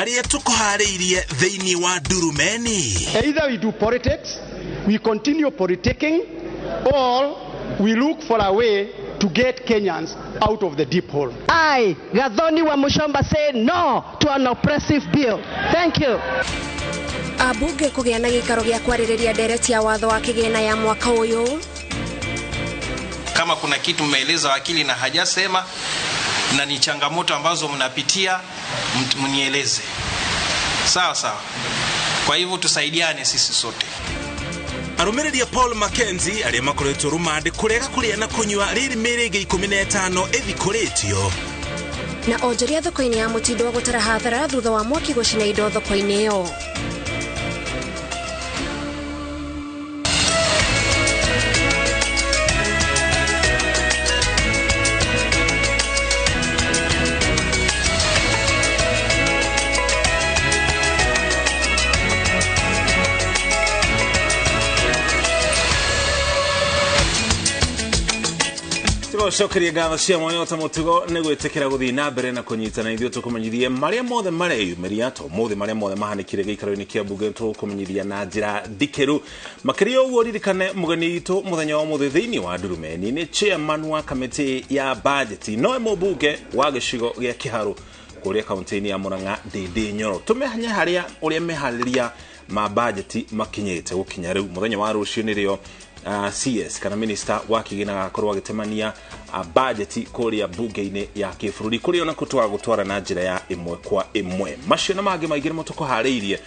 Marĩa tũkũharĩirie thĩinĩ wa Ndurumeni. Either we do politics, we continue politicking, or we look for a way to get Kenyans out of the deep hole. I, Gathoni wa Mushomba, say no to an oppressive bill. Thank you. Ambunge kũgĩa na gĩikaro gĩa kwarĩrĩria ndereti ya watho wa kĩgĩna ya mwaka ũyũ. Kama kuna kitu mmeeleza wakili na hajasema na ni changamoto ambazo mnapitia, mnieleze. Sawa sawa. Kwa hivyo tusaidiane sisi sote. Arũmĩrĩri a Paul Mackenzie arĩa makoretwo rũmande kũrega kũrĩa na kũnyua rĩrĩ mĩrĩ ĩngĩ 15 ĩthikũrĩtio. Na onjoria thoko-inĩ ya mũtindo wa gũtara hathara thutha wa mwaki gũcina indo thoko-inĩ ĩyo. Tũcokerie ngatho cia mwanya ta mũtugo nĩ gwĩtĩkĩra gũthiĩ na mbere na kũnyitana ithuĩ tũkũmenyithie marĩa mothe mareyumĩria to mothe marĩa mothe mahanĩkire gĩikaro-inĩ kĩa mbunge tũkũmenyithia na njĩra ndikĩru. Makĩria ũguo ririkane mũgeni witũ mũthenya wa ũmũthĩ thĩinĩ wa Ndurumeni nĩ chairman wa kamĩtĩ ya bajeti nowe mũmbunge wa gĩcigo gĩa Kĩharũ kũrĩa kaunti-inĩ ya Murang'a Ndindi Nyoro. Tũmenye harĩa ũrĩa meharĩria ma bajeti makinyĩte gũkinya rĩu mũthenya wa rũciũ nĩrĩo CS kana minister wa kĩgĩna agakorwo agĩtemania bajeti kũrĩa bunge-inĩ ya kĩbũrũri kũrĩa ona kũtwara gũtwara na njĩra ya ĩmwe kwa ĩmwe. Macio na mangĩ maingĩ nĩmo tũkũharĩirie.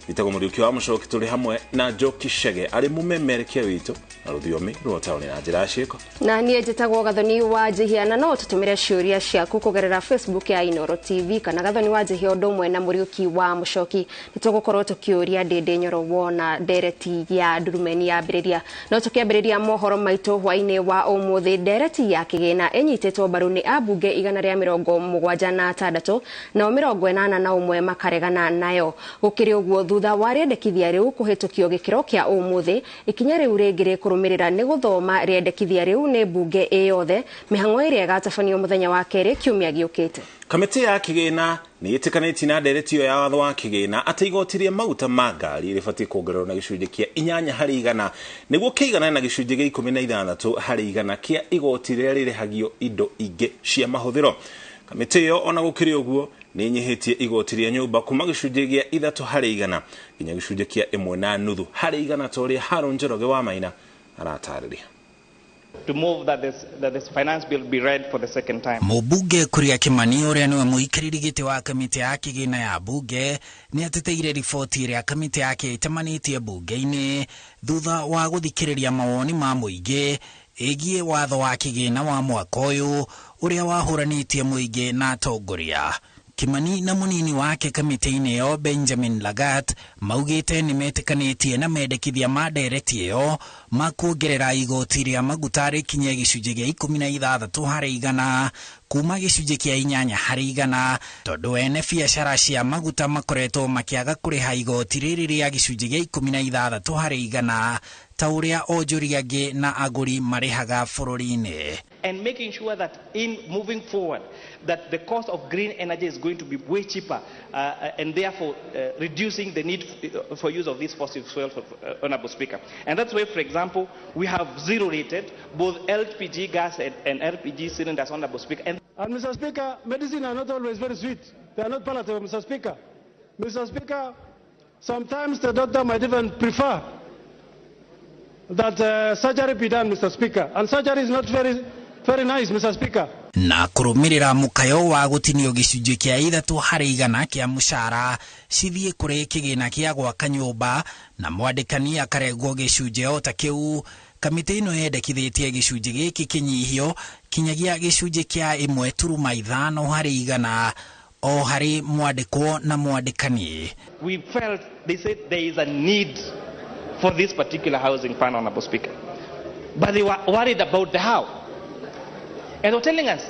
Njĩtagwo Mũriũki wa Mũcoki, tũrĩ hamwe na Njoki Chege arĩ mũmemerekia witũ na rũthiomi rwa taũni na njĩra ya ciĩko. Na niĩ njĩtagwo Gathoni wa Njihia, na no tũtũmĩre ciũria ciaku kũgerera Facebook ya Inooro TV kana Gathoni wa Njihia ũndũ ũmwe na Mũriũki wa Mũcoki. Nĩ tũgũkorwo tũkĩũria Ndindi Nyoro wona ndereti ya Ndurumeni yambĩrĩria. No tũkĩambĩrĩria mohoro maitũ hwainĩ wa ũmũthĩ, ndereti ya kĩgĩna ĩnyitĩtwo mbaru nĩ ambunge 176 nao 81 makaregana nayo. Gũkĩrĩ ũguo thutha wa rĩendekithia rĩu kũhĩtũkio gĩkĩro kĩa ũmũthĩ, ikinya rĩu rĩngĩ rĩkũrũmĩrĩra nĩ gũthoma rĩendekithia rĩu nĩ mbunge ĩyothe, mĩhang'o ĩrĩa ĩgatabanio mũthenya wa kerĩ kiumia gĩũkĩte. Kamĩtĩ ya kĩgĩna nĩ ĩtĩkanĩtie na ndereti ĩyo ya watho wa kĩgĩna atĩ igoti rĩa maguta ma ngari rĩbatiĩ kuongererwo na gĩcunjĩ kĩa 8 harĩ igana nĩguo kĩiganane na gĩcunjĩ gĩa 16 harĩ igana kĩa igoti rĩrĩa rĩrĩhagio indo ingĩ cia mahũthĩro. Kamĩtĩ ĩyo ona gũkĩrĩ ũguo nĩ ĩnyihĩtie igoti rĩa nyũmba kuma gĩcunjĩ gĩa 3 harĩ igana nginya gĩcunjĩ kĩa 1.5 harĩ igana ta ũrĩa Haron Njoroge wa Maina aratarĩria. To move that this finance bill be read for the second time. Mũmbunge Kuria Kimani ũrĩa nĩwe mũikarĩri gĩtĩ wa kamĩtĩ ya kĩgĩna ya mbunge nĩ ateteire riboti ĩrĩa kamĩtĩ yake ĩtamanĩtie mbunge-inĩ thutha wa gũthikĩrĩria mawoni ma mũingĩ ĩgiĩ watho wa kĩgĩna wa mwaka ũyũ ũrĩa wahũranĩtie mũingĩ na atongoria. Kimani na mũnini wake kamĩtĩ-inĩ ĩyo Benjamin Lagat maugĩte nĩ metĩkanĩtie na mendekithia ma ndereti ĩyo ma kuongerera igoti rĩa maguta rĩkinye gĩcunjĩ gĩa 16 harĩ igana kuma gĩcunjĩ kĩa 8 harĩ igana tondũ ene biacara cia maguta makoretwo makĩaga kũrĩha igoti rĩrĩ rĩa gĩcunjĩ gĩa 16 harĩ igana ta ũrĩa onjoria angĩ na agũri marĩhaga bũrũri-inĩ. And making sure that in moving forward that the cost of green energy is going to be way cheaper and therefore reducing the need for use of these fossil fuels, Honorable Speaker. And that's why, for example, we have zero rated both LPG gas and LPG cylinders, Honorable Speaker. And Mr. Speaker, medicine are not always very sweet. They are not palatable, Mr. Speaker. Mr. Speaker, sometimes the doctor might even prefer that surgery be done, Mr. Speaker. And surgery is not very, very nice, Mr. Speaker. Na kũrũmĩrĩra mũkayo wa gũtinio gĩcunjĩ kĩa 3 harĩ igana kĩa mũcara cithiĩ kũrĩ kĩgĩna kĩa gwaka nyũmba na mwandĩkani akaregwo gĩcunjĩ o ta kĩu, kamĩtĩ ĩno yendekithĩtie gĩcunjĩ gĩkĩ kĩnyihio kinyagia gĩcunjĩ kĩa 1.5 harĩ igana o harĩ mwandĩkwo na mwandĩkani. We felt, they said there is a need for this particular housing fund, Honorable Speaker. But they were worried about the how. And they were telling us,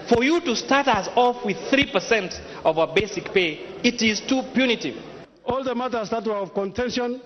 for you to start us off with 3% of our basic pay, it is too punitive. All the matters that were of contention,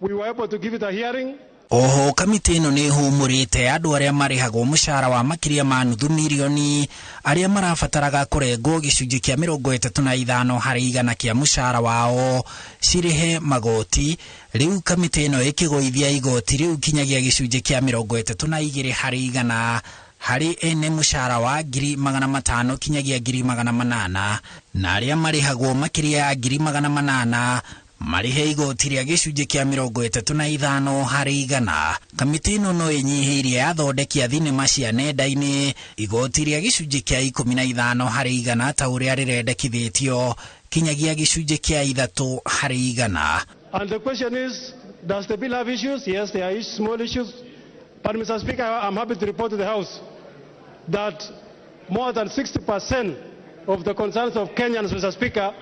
we were able to give it a hearing. Oho kamĩtĩ ĩno nĩ ĩhũmũrĩte andũ arĩa marĩhagwo mũcara wa makĩria ma nuthu mirioni arĩa marabataraga kũrengwo gĩcunjĩ kĩa 35 harĩ igana kĩa mũcara wao cirĩhe magoti. Rĩu kamĩtĩ ĩno ĩkĩgũithia igoti rĩu kinyagia gĩcunjĩ kĩa 32 harĩ igana harĩ ene mũcara wa 500,000 kinyagia 800,000 na arĩa marĩhagwo makĩria ya 800,000 marĩhe igoti rĩa gĩcunjĩ kĩa 35 harĩ igana. Kamĩtĩ ĩno no ĩnyihĩirie athondeki a thinema cia nenda-inĩ igoti rĩa gĩcunjĩ kĩa 15 harĩ igana ta ũrĩa rĩrendekithĩtio kinyagia gĩcunjĩ kĩa 3 harĩ igana. And the question is, does the bill have issues? Yes, there are small issues. But Mr. Speaker, I'm happy to report to the House that more than 60% of the concerns of Kenyans, Mr. Speaker,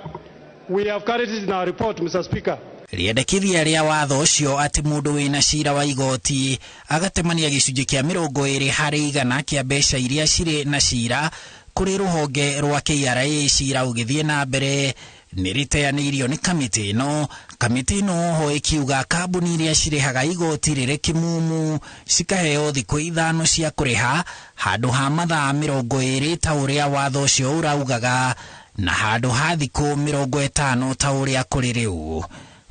we have carried it in our report, Mr. Speaker. Rĩendekithia rĩa watho ũcio atĩ mũndũ wĩna cira wa igoti agatemania gĩcunjĩ kĩa 20 harĩ igana kĩa mbeca iria cirĩ na cira kũrĩ rũhonge rwa KRA cira ũgĩthiĩ na mbere nĩ rĩteanĩirio nĩ kamĩtĩ ĩno. Kamĩtĩ ĩno oho ĩkiuga kambuni iria cirĩhaga igoti rĩrĩ kĩmumu cikaheo thikũ 5 cia kũrĩha handũ ha mathaa 20 ta ũrĩa watho ũcio ũraugaga na handũ ha thikũ 50 ta ũrĩa kũrĩ rĩu.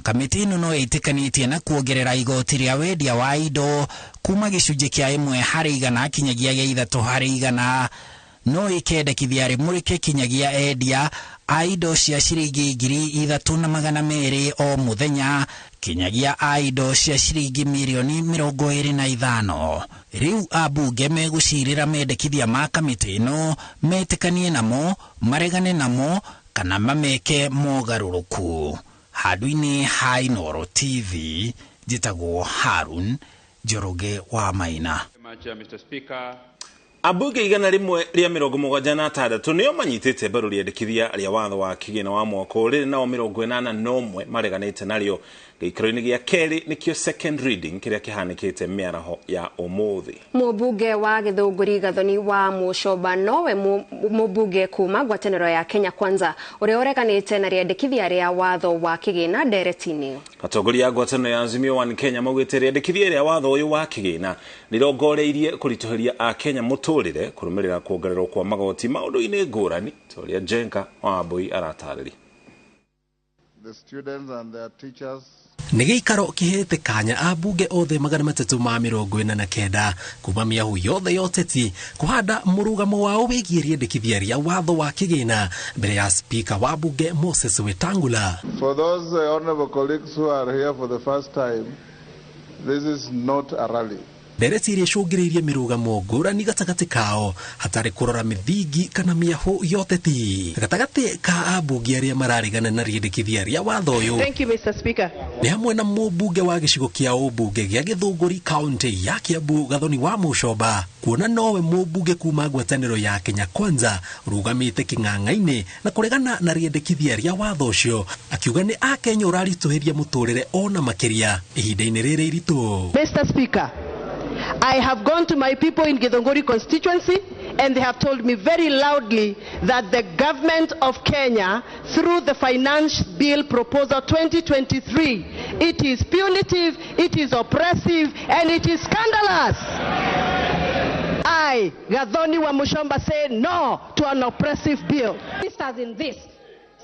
Kamĩtĩ ĩno no ĩtĩkanĩtie na kuongerera igoti rĩa wendia wa indo kuma gĩcunjĩ kĩa 1 harĩ igana kinyagia gĩa 3 harĩ igana, no ĩkendekithia rĩmũrĩke kinyagia endia a indo cia ciringi 3,200 o mũthenya kinyagia a indo cia ciringi mirioni 25. Rĩu ambunge megũcirĩra mendekithia ma kamĩtĩ ĩno metĩkanie namo, maregane namo kana mameke mogarũrũku. Handũ-inĩ ha Inooro TV njĩtagwo Harun Njoroge wa Maina. Ambunge 176 nĩo manyitĩte mbaru rĩendekithia rĩa watho wa kĩgĩna wa mwaka ũrĩ nao 81 mareganĩte narĩo gĩikaro-inĩ gĩa kerĩ nĩkĩo second reading kĩrĩa kĩhanĩkĩte mĩaraho ya ũmũthĩ. Mũmbunge wa Gĩthũngũri Gathoni wa Mũcomba nowe mũmbunge kuma ngwatanĩro ya Kenya Kwanza ũrĩa ũreganĩte na rĩendekithia rĩa watho wa kĩgĩna ndereti-inĩ. Atongoria a ngwatanĩro ya Azimio One Kenya maugĩte rĩendekithia rĩa watho ũyũ wa kĩgĩna rĩrongoreirie kũritũhĩria Akenya mũtũrĩre kũrũmĩrĩra kuongererwo kwa magoti maũndũ-inĩ ngũrani ta ũrĩa Jenka wa Wambui aratarĩria. The students and their teachers nĩ gĩikaro kĩhete kanya ambunge othe 349 kuma mĩahu yothe ya ũteti kũhanda mũrũgamo wao wĩgiĩ rĩendekithia rĩa watho wa kĩgĩna mbere ya spika wa bunge Moses Wetangula. For those honorable colleagues who are here for the first time, this is not a rally. Ndereti iria icũngĩrĩirie mĩrũgamo ngũrani gatagatĩ kao hatarĩ kũrora mĩthingi kana mĩahũ ya ũteti gatagatĩ ka ambunge arĩa mararegana na rĩendekithia rĩa watho ũyũ. Thank you, Mr. Speaker. Nĩ hamwe na mũmbunge wa gĩcigo kĩa ũmbunge gĩa Gĩthũngũri kaunti ya Kiambu Gathoni wa Mũcomba kuona nowe mũmbunge kuma ngwatanĩro ya Kenya Kwanza ũrũgamĩte kĩng'ang'a-inĩ na kũregana na rĩendekithia rĩa watho ũcio akiuga nĩ Akenya ũraritũhĩria mũtũrĩre ona makĩria ihinda-inĩ rĩrĩ iritũ. Mr. Speaker, I have gone to my people in Githunguri constituency and they have told me very loudly that the government of Kenya, through the Finance Bill Proposal 2023, it is punitive, it is oppressive, and it is scandalous. I, Gathoni wa Mushomba, say no to an oppressive bill. Ministers in this,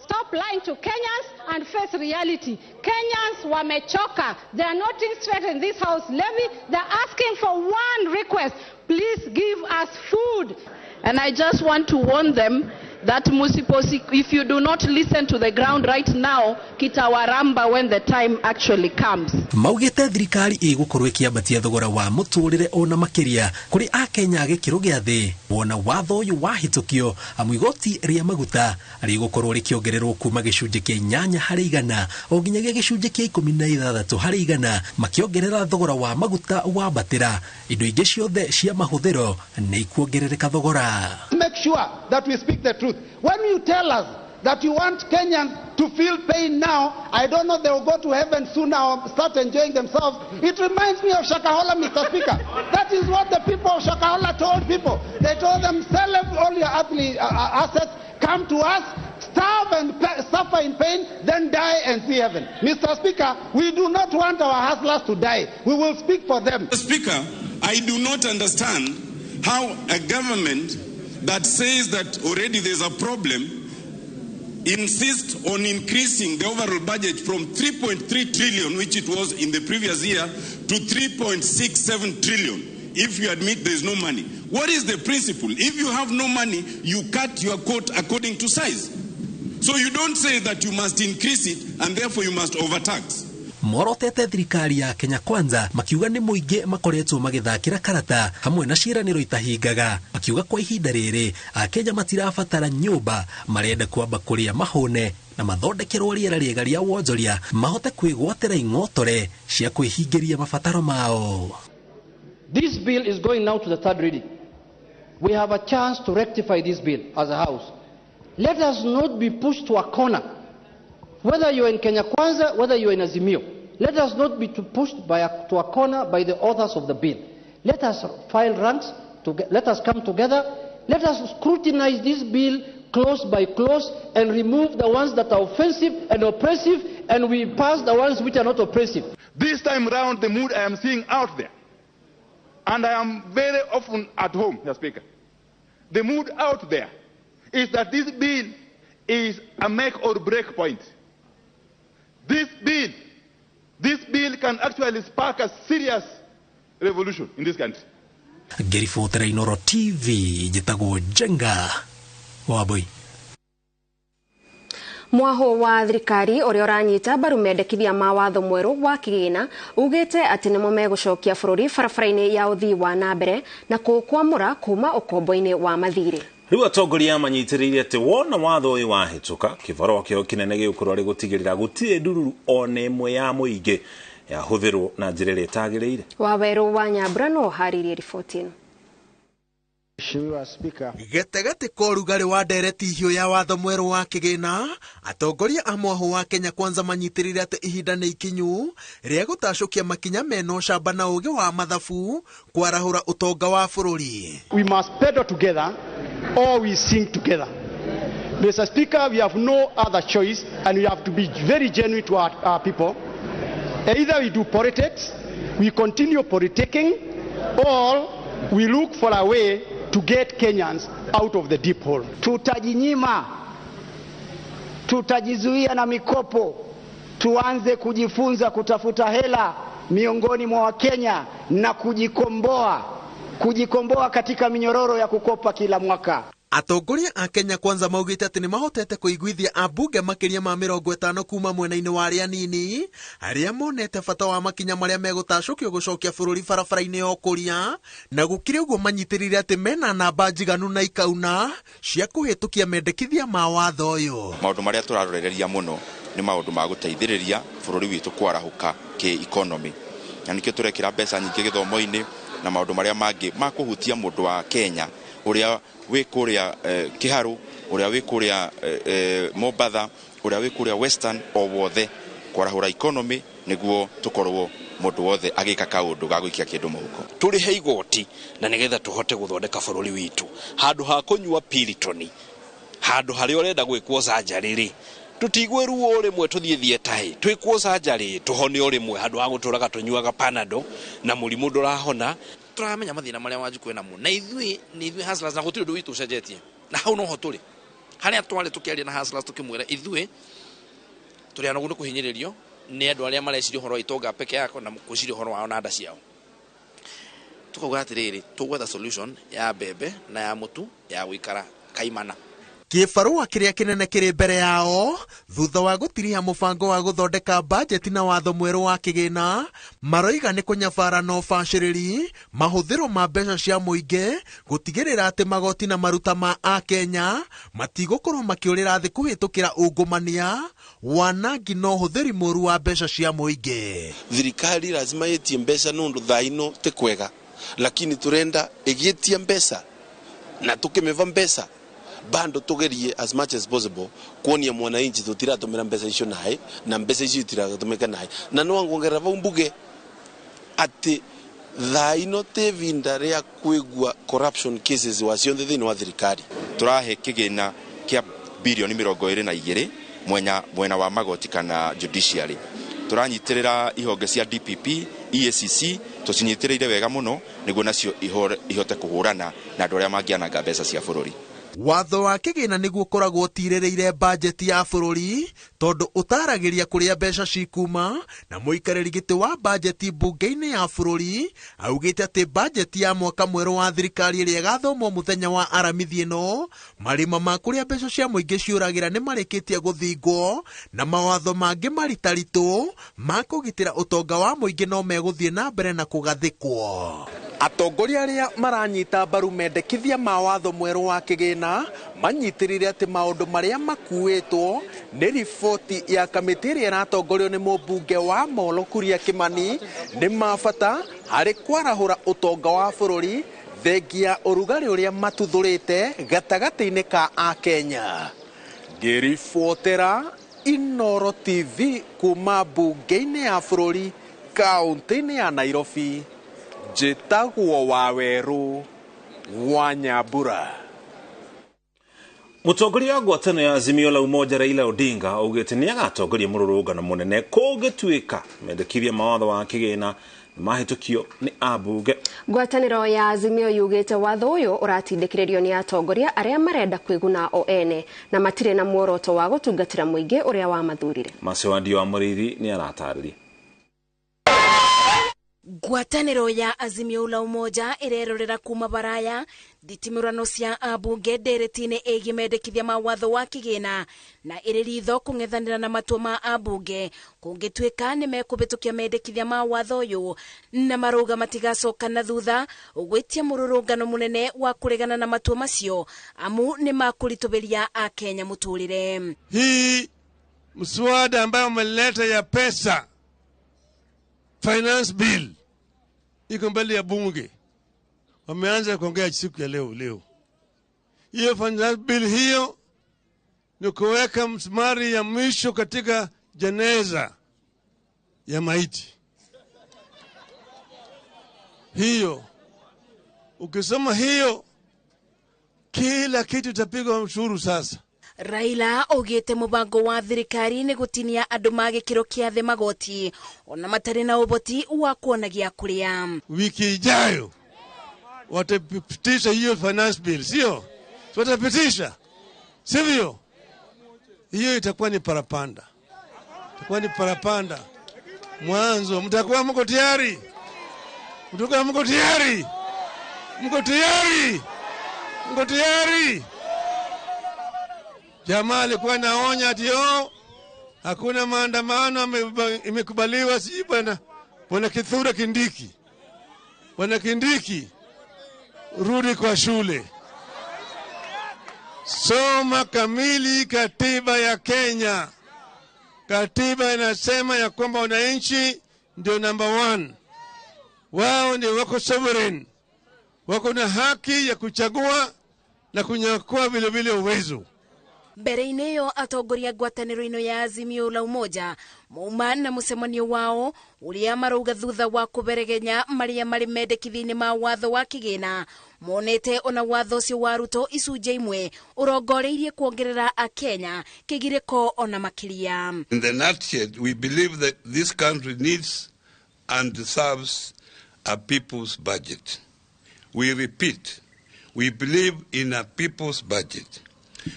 stop lying to Kenyans and face reality. Kenyans wamechoka. They are not interested in this house levy. They are asking for one request. Please give us food. And I just want to warn them that musiposi, if you do not listen to the ground right now, kitawaramba when the time actually comes. Maugĩte thirikari ĩgũkorwo ĩkĩambatia thogora wa mũtũrĩre ona makĩria kũrĩ Akenya gĩkĩro gĩa thĩ wona watho ũyũ wahĩtũkio amu igoti rĩa maguta rĩgũkorwo rĩkĩongererwo kuma gĩcunjĩ kĩa 8 harĩ igana o nginyagia gĩcunjĩ kĩa 16 harĩ igana makĩongerera thogora wa maguta wambatĩra indo ingĩ ciothe cia mahũthĩro nĩ ikuongerereka thogora. Make sure that we speak the truth. When you tell us That you want Kenyans to feel pain now. I don't know, they will go to heaven soon or start enjoying themselves. It reminds me of Shakahola, Mr. Speaker. That is what the people of Shakahola told people. They told them, sell all your earthly assets, come to us, starve and suffer in pain, then die and see heaven. Mr. Speaker, we do not want our hustlers to die. We will speak for them. Mr. Speaker, I do not understand how a government that says that already there's a problem insists on increasing the overall budget from 3.3 trillion, which it was in the previous year, to 3.67 trillion, if you admit there's no money. What is the principle? If you have no money, you cut your coat according to size. So you don't say that you must increase it and therefore you must overtax. Morotete thirikari ya Kenya Kwanza makiuga nĩ mũingĩ makoretwo magĩthakĩra karata hamwe na ciĩranĩro itahingaga, makiuga kwa ihinda rĩrĩ Akenya matirabatara nyũmba, marenda kwamba kũrĩa mahũne na mathondekerwo rĩera rĩega rĩa wonjoria mahote kwĩgwatĩra ing'otore cia kwĩhingĩria mabataro mao. This bill is going now to the third reading. We have a chance to rectify this bill as a house. Let us not be pushed to a corner. Whether you are in Kenya Kwanza, whether you are in Azimio, let us not be pushed to a corner by the authors of the bill. Let us file ranks, let us come together, let us scrutinize this bill clause by clause and remove the ones that are offensive and oppressive, and we pass the ones which are not oppressive. This time round, the mood I am seeing out there, and I am very often at home, Mr. Speaker, the mood out there is that this bill is a make or break point. This bill can actually spark a serious revolution in this country. Ngĩribotera Inooro TV, njĩtagwo Njenga Wambui. Mwaho wa thirikari ũrĩa ũranyita mbaru mendekithia ma watho mwerũ wa kĩgĩna ugĩte atĩ nĩmo megũcokia bũrũri barabara-inĩ ya ũthii wa na mbere na kũũkwamũra kuma ũkombo-inĩ wa mathirĩ. Rĩu atongoria manyitĩrĩire atĩ wona watho ũyũ wahĩtũka kĩbaro kĩo kĩnene gĩgũkorwo arĩ gũtigĩrĩra gũtirĩ ndururu ona ĩmwe ya mũingĩ yahũthĩrwo na njĩra ĩrĩa ĩtagĩrĩire. Wawerũ wa Nyambura no ũharĩirie riboti ĩno. Gatagatĩ ka ũrugarĩ wa ndereti hiũ ya watho mwerũ wa kĩgĩna, atongoria a mwaho wa Kenya Kwanza manyitĩrĩire atĩ ihinda nĩ ikinyu rĩa gũtacũkia makinya mena ũcamba na ũgĩ wa mathabu kwarahũra ũtonga wa bũrũri. We must pedal together or we sink together. Mr. Speaker, we have no other choice and we have to be very genuine to our people. Either we do politics, we continue politicking, or we look for a way to get Kenyans out of the deep hole. Tutajinyima, tutajizuia na mikopo, tuanze kujifunza kutafuta hela miongoni mwa Wakenya na kujikomboa katika minyororo ya kukopa kila mwaka. Atongoria a Kenya Kwanza maugĩte atĩ nĩ mahotete kũiguithia ambunge makĩria ma 50 kuma mwena-inĩ wa arĩa anini arĩa monete bata wa makinya marĩa megũtacũkio gũcokia bũrũri barabara-inĩ ya ũkũria, na gũkĩrĩ ũguo manyitĩrĩire atĩ mena namba njiganu na ikauna cia kũhĩtũkia mendekithia ma watho ũyũ. Maũndũ marĩa tũrarorereria mũno nĩ maũndũ ma gũteithĩrĩria bũrũri witũ kwarahũka kĩ-economy, na nĩkĩo tũrekĩra mbeca nyingĩ gĩthomo-inĩ na maũndũ marĩa mangĩ ma kũhutia mũndũ wa Kenya ũrĩa wĩ kũrĩa Kĩharũ, ũrĩa wĩ kũrĩa Mombatha, ũrĩa wĩ kũrĩa Western, o wothe kwarahũra economy nĩguo tũkorwo mũndũ wothe agĩka kaũndũ ga gũikia kĩndũ mũhuko. Tũrĩhe igoti na nĩgetha tũhote gũthondeka bũrũri witũ. Handũ ha kũnyua Piriton, handũ harĩa ũrenda gwĩkwo surgery rĩ, tũtigue ruo rĩmwe tũthiĩ thieta-ĩ, twĩkwo surgery tũhone o rĩmwe, handũ ha gũtũraga tũnyuaga Panadol na mũrimũ ndũrahona. Tũramenya mathĩna marĩa Wanjikũ enamo na ithuĩ nĩ ithuĩ hustlers, na gũtirĩ ũndũ witũ ũcenjetie na hau noho tũrĩ harĩa twarĩ tũkĩaria na hustlers tũkĩmwĩra ithuĩ tũrĩ anogu nĩ kũhinyĩrĩrio nĩ andũ arĩa mareciria ũhoro wa itonga peke yako na gwĩciria ũhoro wao na nda ciao. Tũkauga atĩrĩrĩ, tũgwetha solution ya mbembe na ya mũtu ya gũikara kaimana. Kĩbarũa kĩrĩa kĩnene kĩrĩ mbere yao thutha wa gũtiriha mũbango wa gũthondeka bajeti na watho mwerũ wa kĩgĩna, maroiga nĩ kũnyabara na ũbacĩrĩri mahũthĩro ma mbeca cia mũingĩ gũtigĩrĩra atĩ magoti na maruta ma Akenya matigũkorwo makĩũrĩra thĩ kũhĩtũkĩra ungumania, wanangi na ũhũthĩri mũru wa mbeca cia mũingĩ. Thirikari lazima yetie mbeca nũndũ thaa ino ti kwega, lakini turenda ĩgĩtie mbeca na tũkĩmĩva mbeca Bado tugerie as much as possible kuonia mwananchi tutiratumira mbeca icio nae na mbeca icio itiratumika nae na no nguongerera vau mbuge ati thaa ino ti ivinda ria kwigua corruption cases wa cionthe thiini wa thirikari. Turahe kigina kia bilioni 22 mwena wa magoti kana judiciary. Turanyitirira ihonge cia DPP, EACC tucinyitirire wega muno niguo nacio ihote kuhurana na andu aria mangiananga mbeca cia bururi. Watho wa kĩgĩna nĩguo ũkoragwo ũtirĩrĩire bajeti ya bũrũri tondũ ũtaragĩria kũrĩa mbeca cikuma, na mũikarĩri gĩtĩ wa bajeti mbunge-inĩ ya bũrũri augĩte atĩ bajeti ya mwaka mwerũ wa thirikari ĩrĩa ĩgathomwo mũthenya wa Aramithi ĩno, marima ma kũrĩa mbeca cia mũingĩ ciũragĩra nĩ marĩkĩtie gũthingwo na mawatho mangĩ maritaritũ ma kũgitĩra ũtonga wa mũingĩ no megũthiĩ na mbere na kũgathĩkwo. Atongoria arĩa maranyita mbaru mendekithia ma watho mwerũ wa kĩgĩna manyitĩrĩire atĩ maũndũ marĩa makuĩtwo nĩ riboti ya kamĩtĩ ĩrĩa ĩratongorio nĩ mũmbunge wa Molo Kuria Kimani nĩ ma bata harĩ kwarahũra ũtonga wa bũrũri thengia ũrugarĩ ũrĩa matuthũrĩte gatagatĩ-inĩ ka Akenya. Ngĩribotera Inooro TV kuma mbunge-inĩ ya bũrũri kaũntĩ-inĩ ya Nairobi, njĩtagwo Wawerũ wa Nyambura. Mũtongoria wa ngwatanĩro ya Azimio la Umoja Raila Odinga augĩte nĩ agatongoria mũrũrũngano mũnene kũngĩtuĩka mendekithia ma watho wa kĩgĩna nĩmahĩtũkio nĩ ambunge. Ngwatanĩro ya Azimio yugĩte watho ũyũ ũratindĩkĩrĩrio nĩ atongoria arĩa marenda kwĩguna o ene na matirĩ na muoroto wa gũtungatĩra mũingĩ ũrĩa wamathurire. Macewandio wa Mũrĩithi nĩ aratarĩria. Ngwatanĩro ya Azimio la Umoja ĩrerorera kuma baraya nditimũrano cia ambunge ndereti-inĩ ĩgiĩ mendekithia ma watho wa kĩgĩna na ĩrĩ ritho kũng'ethanĩra na matua ma ambunge kũngĩtuĩka nĩ mekũhĩtũkia mendekithia ma watho ũyũ na marauga matigacoka na thutha gwĩtia mũrũrũngano mũnene wa kũregana na matua macio amu nĩ makũritũhĩria Akenya mũtũrĩre. Hii mswada ambayo umeleta ya pesa, finance bill, iko mbele ya bunge. Wameanza kuongea siku ya leo. Hiyo finance bill hiyo ni kuweka msumari ya mwisho katika jeneza ya maiti. Hiyo ukisoma hiyo kila kitu itapigwa ushuru sasa. Raila augĩte mũbango wa thirikari nĩ gũtinia andũ ma gĩkĩro kĩa thĩ magoti ona matarĩ na ũhoti wa kuona gĩa kũrĩa. Wiki ijayo watapitisha hiyo finance bill, sio? Watapitisha, sivyo? Hiyo itakuwa ni parapanda. Itakuwa ni parapanda. Mwanzo mtakuwa mko tayari? Mtakuwa mko tayari? Mko tayari? Mko tayari? Jamaa alikuwa naonya ati hakuna maandamano imekubaliwa, si bwana. Bwana Kithure Kindiki. Bwana Kindiki, rudi kwa shule. Soma kamili katiba ya Kenya. Katiba inasema ya kwamba wananchi ndio number 1. Wao ndio wako sovereign. Wako na haki ya kuchagua na kunyakua vile vile uwezo. Mbere-inĩ ĩyo atongoria ngwatanĩro ĩno ya Azimio la Umoja mauma na mũcemanio wao ũrĩa marauga thutha wa kũberegenya marĩa marĩ mendekithia-inĩ ma watho wa kĩgĩna monete ona watho ũcio wa Ruto icunjĩ imwe ũrongoreirie kuongerera Akenya kĩgirĩko ona makĩria. In the nutshell, we believe that this country needs and deserves a people's budget. We repeat, we believe in a people's budget.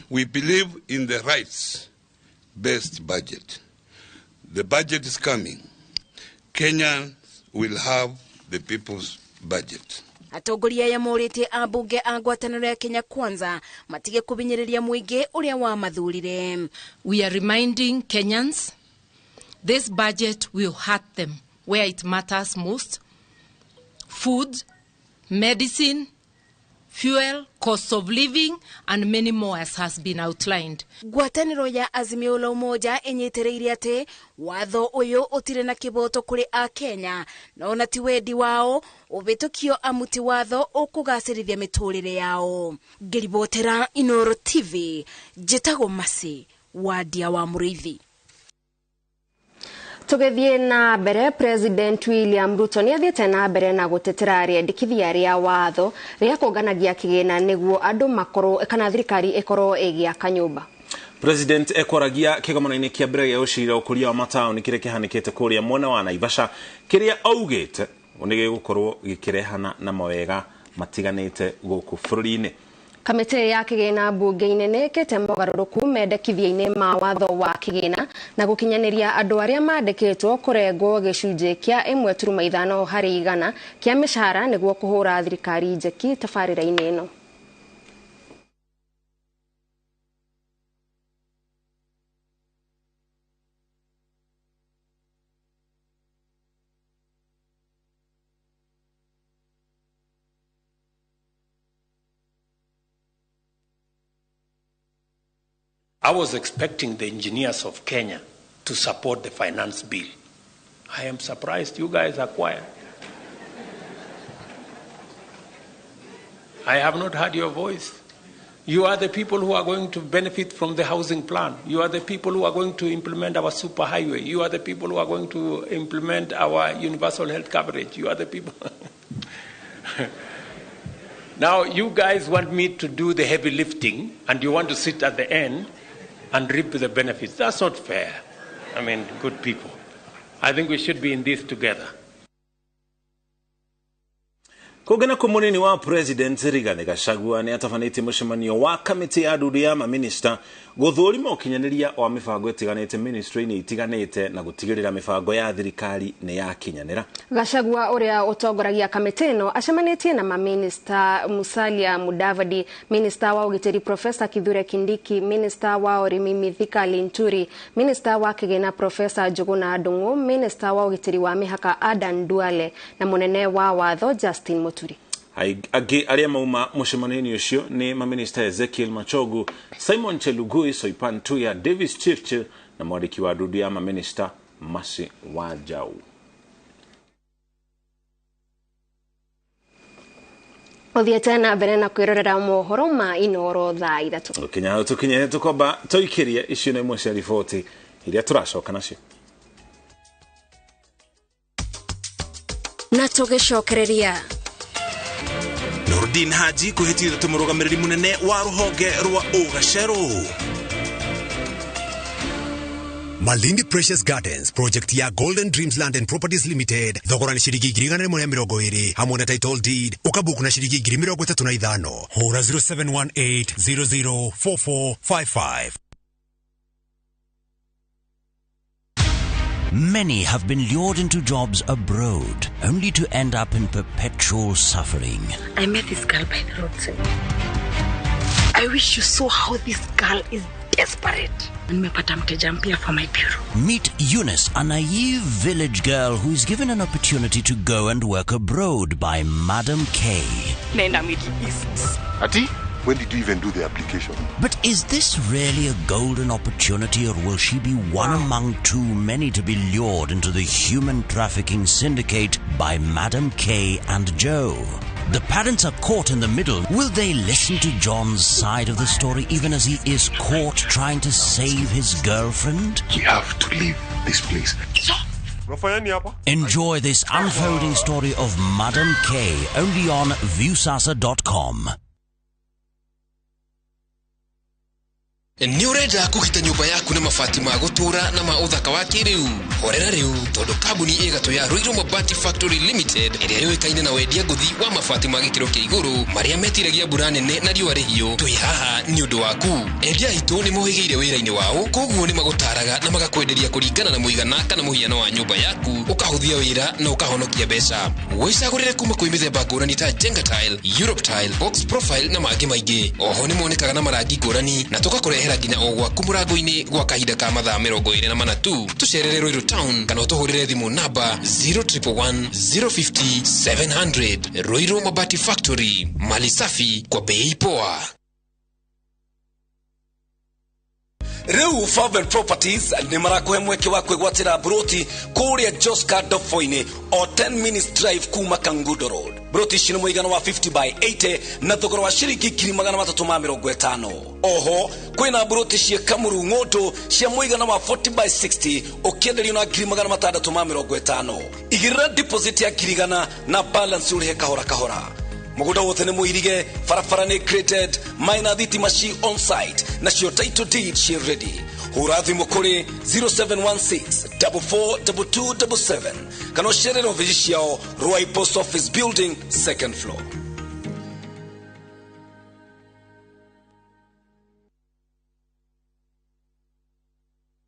We believe in the rights-based budget. The budget is coming. Kenyans will have the people's budget. Atongoria aya morĩtie ambunge a ngwatanĩro ya Kenya Kwanza matige kũhinyĩrĩria mũingĩ ũrĩa wamathurire. We are reminding Kenyans this budget will hurt them where it matters most: food, medicine, fuel, cost of living, and many more as has been outlined. Ngwatanĩro ya Azimio la Umoja ĩnyitĩrĩire atĩ watho ũyũ ũtirĩ na kĩboto kũrĩ Akenya na ona ti wendi wao ũhĩtũkio amu ti watho ũkũgacĩrithia mĩtũrĩre yao. Ngĩribotera Inooro TV, njĩtagwo Mercy Wandia wa Mũrĩithi. Tũgĩthiĩ na mbere, President William Ruto nĩ athiĩte na mbere na gũtetera rĩendekithia rĩa watho rĩa kũnganagia kĩgĩna nĩguo andũ makorwo kana thirikari ĩkorwo ĩgĩaka nyũmba. President ekwaragia kĩgomano-inĩ kĩa mbere gĩa gũcirĩra ũkũria wa mataũni kĩrĩa kĩhanĩkĩte kũrĩa mwena wa Naivasha, kĩrĩa augĩte nĩ gĩgũkorwo gĩkĩrehana na mawega matiganĩte gũkũ bũrũri-inĩ. Kamĩtĩ ya kĩgĩna mbunge-inĩ nĩ ĩkĩte mogarũrũku mendekithia-inĩ ma watho wa kĩgĩna na gũkinyanĩria andũ arĩa mandĩkĩtwo kũrengwo gĩcunjĩ kĩa 1.5 harĩ igana kĩa mĩcara nĩguo kũhũra thirikari njeki tabarĩra-inĩ ĩno. I was expecting the engineers of Kenya to support the finance bill. I am surprised you guys are quiet. I have not heard your voice. You are the people who are going to benefit from the housing plan. You are the people who are going to implement our superhighway. You are the people who are going to implement our universal health coverage. You are the people. Now, you guys want me to do the heavy lifting, and you want to sit at the end and reap the benefits. That's not fair. I mean, good people. I think we should be in this together. Kũngĩ na munini wa President Rigathi Gachagua nĩ atabanĩtie mũcemanio wa kamĩtĩ ya ndundu ya maminista gũthũrima ũkinyanĩria wa mĩbango ĩtiganĩte ministry-inĩ itiganĩte na gũtigĩrĩra mĩbango ya thirikari nĩ yakinyanĩra. Gachagua ũrĩa ũtongoragia kamĩtĩ ĩno acemanĩtie na maminista Musalia Mudavadi, minista wa ũgitĩri Professor Kithure Kindiki, minista wa ũrĩmi Mithika Linturi, minista wa kĩgĩna Professor Njuguna Ndung'u, minista wa ũgitĩri wa mĩhaka Adan Duale na mũnene wa watho Justin Muturi. Angĩ arĩa mauma mũcemanio-inĩ ũcio nĩ maminista Ezekiel Machogu, Simon Chelugui, Soipan Tuya, Davis Chirchir na mwandĩki wa ndundu ya maminista Mercy Wanjau. Ũthiĩte na mbere na kwĩrorera mohoro ma Inooro thaa 3. Kinya hau tũkinye tũkwamba tũikĩrie icio nĩ imwe cia riboti iria tũracoka nacio. Na tũgĩcokereria Nurdin Haji kuhĩtithio mũrũgamĩrĩri mũnene wa rũhonge rwa Ũgacerũ. Malindi Precious Gardens project ya Golden Dreams Land and Properties Limited thogora nĩ ciringi 120 hamwe na title deed ũkabuku na ciringi 35,000. Hũra 0718 004455. Many have been lured into jobs abroad, only to end up in perpetual suffering. I met this girl by the roadside. I wish you saw how this girl is desperate. Nimepata mteja mpya for my bureau. Meet Eunice, a naive village girl who is given an opportunity to go and work abroad by Madam K. Nenda Middle East. Ati? When did you even do the application? But is this really a golden opportunity, or will she be one among too many to be lured into the human trafficking syndicate by Madam K and Joe? The parents are caught in the middle. Will they listen to John's side of the story even as he is caught trying to save his girlfriend? We have to leave this place. Enjoy this unfolding story of Madam K only on Viusasa.com. Nĩ ũrenda kũgita nyũmba yaku na mabati ma gũtũũra na ma ũthaka wa kĩrĩu? Horera rĩu tondũ kambuni ĩgatũ ya Ruiru Mabati Factory Limited ĩrĩa yũĩkaine na wendia ngũthi wa mabati ma gĩkĩro kĩa igũrũ marĩa metiragia mbura nene na riũa rĩhiũ, twĩ haha nĩ ũndũ waku. Endia aitũ nĩ mohĩgĩire wĩra-inĩ wao, koguo nĩ magũtaraga na magakwenderia kũringana na mũigana kana mũhiano wa nyũmba yaku, ũkahũthia wĩra na ũkahonokia mbeca. Wĩcagũrĩre kuma kwĩ mĩthemba ngũrani ta Jenga Tile, Europe Tile, Box Profile na mangĩ maingĩ. Oho nĩ monekaga na marangi ngũrani na tũgakũrehera Tũgũkũrehera nginya o gwaku mũrango-inĩ gwa kahinda ka mathaa 24 tu. Tũcerere Ruiru Town kana ũtũhũrĩre thimũ namba 0111 050 700. Ruiru Mabati Factory, mali safi kwa bei poa. Rĩu Favel Properties nĩ marakũhe mweke wa kwĩgwatĩra mburoti kũrĩa Joska Dofoinĩ o 10 minutes drive kuma Kangundo Road. Mburoti ici nĩ mũigana wa 50 by 80 na thogora wa ciringi 350,000. Oho kwĩna mburoti cia Kamuru Ng'ũndũ cia mũigana wa 40 by 60 ũkĩenderio na 650,000. Igĩrĩra deposit ya 100,000 na balance ũrĩhe kahora kahora. Mũgũnda wothe nĩ mũirige, barabara nĩ graded, maĩ na thitima ci on site, nacio title deed ci ready. Hũra thimũ kũrĩ 0716 442277 kana ũcerere ofici ciao Ruai Post Office Building, second floor.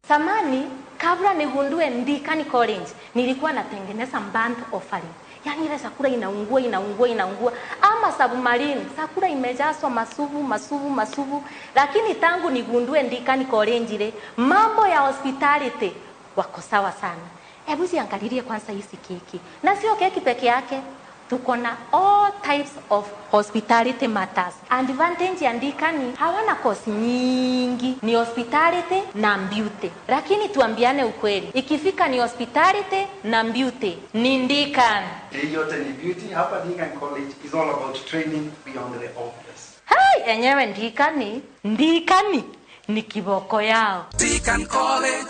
Samani, kabla nigundue Ndikani College, nilikuwa natengeneza burnt offering. Yaani ile chakula inaungua inaungua inaungua, ama submarine, chakula imejazwa masuvu masuvu masuvu. Lakini tangu nigundue Ndikani College ile, mambo ya hospitality wako sawa sana. Hebu ziangalilie kwanza hizi keki. Na sio keki peke yake, tuko na all types of hospitality matters. Advantage ya Ndikani, hawana course nyingi, ni hospitality na beauty. Lakini tuambiane ukweli, ikifika ni hospitality na beauty, ni Ndikani. Hii yote ni beauty. Hapa Ndikani College is all about training beyond the obvious. Hai, enyewe Ndikani, Ndikani ni kiboko yao. Ndikani College.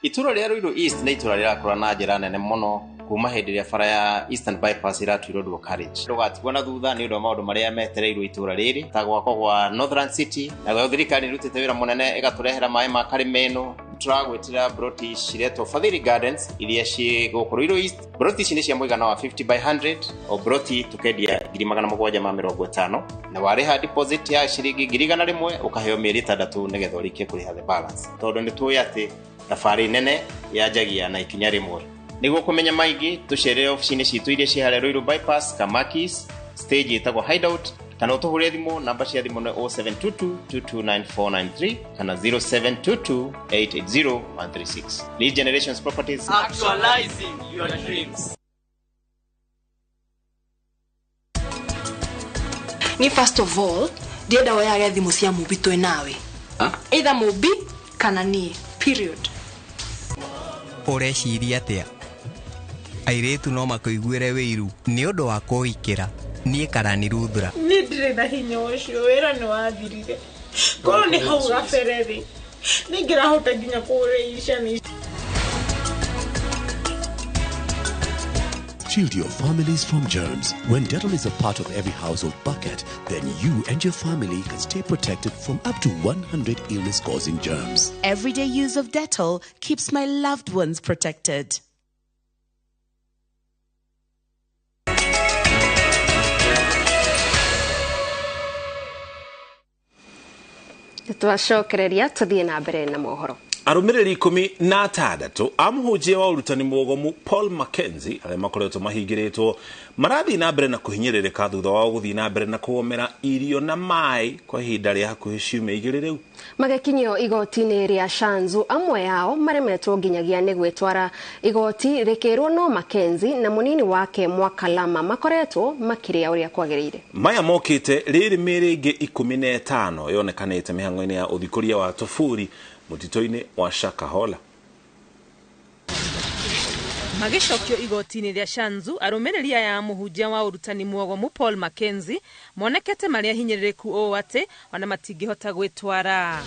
Itũra rĩa Ruiru East nĩ itũra rĩrakũra na njĩra nene mũno kuma hĩndĩ ĩrĩa bara ya Eastern Bypass ĩratuirwo dual carriage. Ndũgatigwo na thutha nĩ ũndũ wa maũndũ marĩa metereirwo itũra rĩrĩ ta gwakwo gwa Northern City, nayo thirikari nĩrutĩte wĩra mũnene ĩgatũrehera maĩ ma Karimeno. Tũragwĩtĩra broti ciretwo Fadhili Gardens iria ciĩ gũkũ Ruiru East. Broti ici nĩ cia mũigana wa 50 by 100, o broti tũkendia 750,000, na warĩha deposit ya ciringi 100,000 ũkaheo mĩeri 6 nĩgetha ũrĩkie kũrĩha the balance, tondũ nĩ tũĩ atĩ thabarĩ nene yanjagia na ikinya rĩmwe. Nĩguo kũmenya maingĩ, tũcerere ofici-inĩ citũ iria ciĩ harĩa Ruiru Bypass, Kamakis, stage ĩtagwo Hideout, kana ũtũhũrĩre thimũ. Namba cia thimũ nĩ 0722 229493 kana 0722 880 136. Lead Generations Properties, actualizing your dreams. Ni first of all, ndienda woyage thimũ cia Mũmbi twĩ nawe. Either Mũmbi kana niĩ, period. Ũreciria atĩa? Airĩtu no makũiguĩre wĩiru nĩ ũndũ wa kũhikĩra. Niĩ Karani Ruthura. Niĩ ndirĩ na hinya ũcio, wĩra nĩ wathirire. Korwo nĩ hau gabere rĩ, nĩingĩrahota nginya kũgũra ciana ici. Shield your families from germs. When Dettol is a part of every household bucket, then you and your family can stay protected from up to 100 illness-causing germs. Everyday use of Dettol keeps my loved ones protected. Twacokereria tuthiĩ na mbere na mohoro. Arũmĩrĩri 16 a mũhunjia wa ũrutani mũgomu Paul Mackenzie arĩa makoretwo mahingĩrĩtwo marathiĩ na mbere na kũhinyĩrĩrĩka thutha wao gũthiĩ na mbere na kũgomera irio na maĩ kwa ihinda rĩa hakuhĩ ciumia 2 rĩu. Magĩkinyio igoti-inĩ rĩa Shanzu, amwe ao maremetwo nginyagia nĩ gwĩtwara igoti rĩkĩrwo no Mackenzie na mũnini wake Mwakalama makoretwo makĩrĩa ũrĩa kwagĩrĩire. Maya mokĩte rĩrĩ mĩĩrĩ ĩngĩ 15 yonekanĩte mĩhang'o-inĩ ya ũthikũria wa tũburi mũtitũ-inĩ wa Shakahola. Magĩcokio igoti-inĩ rĩa Shanzu, arũmĩrĩri aya a mũhunjia wa ũrutani mũogomu Paul Mackenzie monekete marĩ ahinyĩrĩrĩku ũũ atĩ ona matingĩhota gwĩtwara.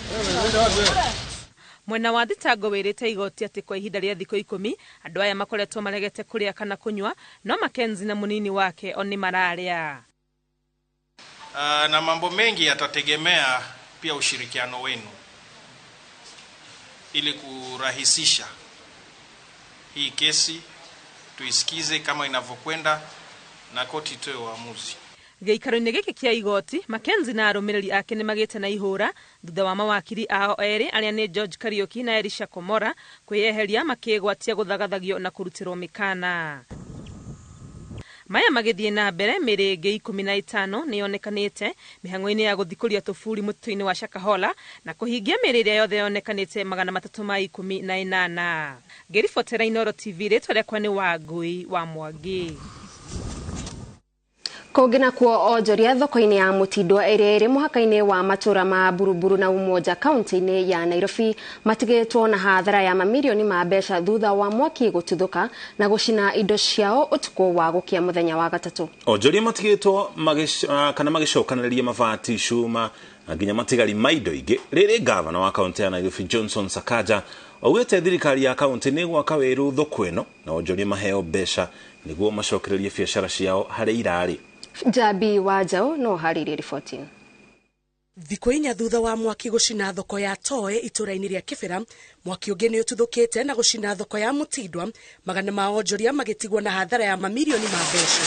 Mwena wa thitango wĩrĩte igoti atĩ kwa ihinda rĩa thikũ 10 andũ aya makoretwo maregete kũrĩa kana kũnyua, no Mackenzie na mũnini wake o nĩ mararĩa. Na mambo mengi yatategemea pia ushirikiano wenu ili kurahisisha hii kesi, tuisikize kama inavyokwenda na koti itoe uamuzi. Gĩikaro-inĩ gĩkĩ kĩa igoti, Mackenzie na arũmĩrĩri ake nĩ magĩte na ihũra thutha wa mawakiri ao erĩ arĩa nĩ George Kariuki na Elisha Komora kwĩyeheria makĩgwatia gũthagathagio na kũrutĩrwo mĩkana. Maya magĩthiĩ na mbere, mĩĩrĩ ĩngĩ 15 nĩ yonekanĩte mĩhang'o-inĩ ya gũthikũria tũburi mũtitũ-inĩ wa Shakahola na kũhingia mĩĩrĩ ĩrĩa yothe yonekanĩte 318. Ngĩribotera Inooro TV, rĩtwa rĩakwa nĩ Wangui wa Mwangi. Kũngĩ nakuo, onjoria thoko-inĩ ya Mũtindwa ĩrĩa ĩrĩ mũhaka-inĩ wa matũra ma Buruburu na Umoja kaunti-inĩ ya Nairobi matigĩtwo na hathara ya mamirioni ma mbeca thutha wa mwaki gũtuthũka na gũcina indo ciao ũtukũ wa gũkia mũthenya wa gatatũ. Onjoria matigĩtwo kana magĩcokanĩrĩria mabati, cuma na nginya matigari ma indo ingĩ. Rĩrĩ gavana wa kaunti ya Nairobi Johnson Sakaja augĩte thirikari ya kaunti nĩ gwaka werũ thoko ĩno na onjoria maheo mbeca nĩguo macokererie biacara ciao harĩa irarĩ. Jabi wa Njaũ no harĩirie riboti. Thikũ 4 thutha wa mwaki gũcina thoko ya Toe itũra-inĩ rĩa Kĩbĩra, mwaki ũngĩ nĩ ũtuthũkĩte na gũcina thoko ya Mũtindwa, magana ma onjoria magĩtigwo na hathara ya mamirioni ma mbeca.